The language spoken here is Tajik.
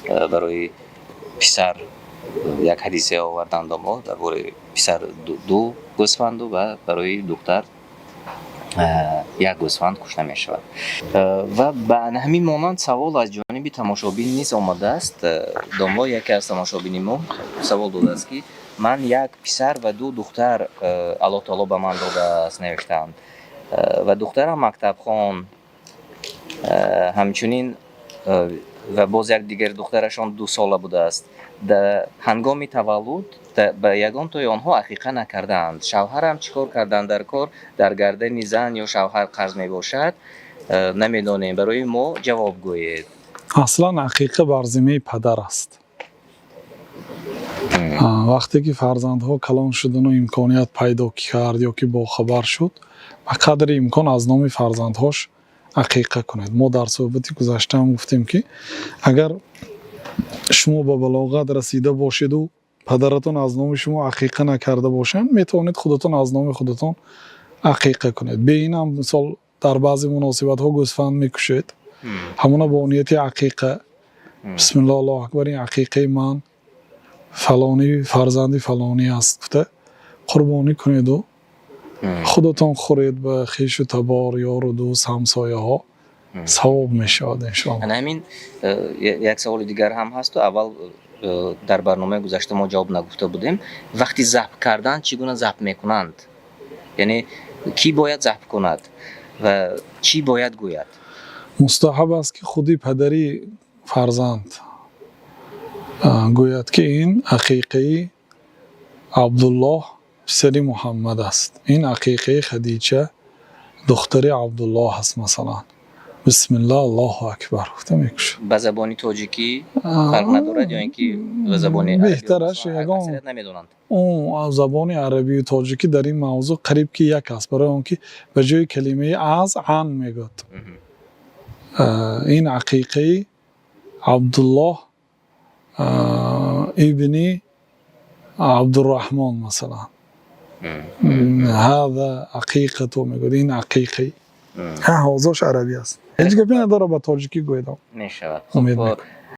Барои писар як ҳадисе оварданд мо дар бораи писар ду гӯсфанду ва барои духтар як гӯсфанд кушта мешавад. Ва ба ҳамин монанд савол аз ҷониби тамошобин низ омадааст. Домло, яке аз тамошобини мо савол додааст, ки ман як писар ва ду духтар Аллоҳ таоло ба ман додааст, навиштаанд, ва духтарам мактабхон, ҳамчунин ва боз як дигар духтарашон 2 сола будааст. Дар ҳангоми таваллуд ба ягон тои онҳо ақиқа накардаанд. Шавҳарам чӣ кор кардан дар кор? Дар гардани зан ё шавҳар қарз мебошад, намедонем, барои мо ҷавоб гӯед. Аслан ақиқа бар зиммаи падар аст. Вақте ки фарзандҳо калон шудану имконият пайдо кард ё ки бохабар шуд, ба қадри имкон аз номи фарзандҳош ақиқа кунед. Мо дар суҳбати гузаштаам гуфтем, ки агар шумо ба балоғат расида бошеду падаратон аз номи шумо ақиқа накарда бошанд, метавонед худатон аз номи худатон ақиқа кунед. Бе ин ҳам, мисол, дар баъзе муносибатҳо гӯсфанд мекушед, ҳамона бо нияти ақиқа: «Бисмиллоҳ, Аллоҳу акбар, ин ақиқаи ман фалонӣ фарзанди фалонӣ аст», гуфта қурбонӣ кунеду худатон хӯред, ба хешу табор, ёру дӯст, ҳамсояҳо, савоб мешавад, иншоалло. Ана ҳамин як саволи дигар ҳам ҳасту аввал дар барномаи гузашта мо ҷавоб нагуфта будем. Вақти забҳ кардан чӣ гуна забҳ мекунанд, яъне кӣ бояд забҳ кунад ва чӣ бояд гӯяд? Мустаҳаб аст, ки худи падари фарзанд гӯяд, ки ин ақиқаи Абдуллоҳ писари Муҳаммад аст, ин ақиқаи Хадича духтари Абдуллоҳ аст, масалан, «Бисмиллоҳ, Аллоҳу акбар» гуфта мекушад. Ба забони тоҷикӣ фарқ надорад ё ин ки ба забони арабӣ? Беҳтараш ягон Аксарият намедонанд. Он забони арабию тоҷикӣ дар ин мавзӯъ қариб ки як аст, барои он ки ба ҷои калимаи «аз» «ан» мегӯяд. Ин ақиқаи Абдуллоҳ ибни Абдурраҳмон, масалан, «ҳаза ақиқату» мегӯяд, ин ақиқаи ҳозош арабӣ аст, ҳеҷ гапе надорад ба тоҷикӣ гӯедам. Мешавад. Умед Хуб. Мекунам.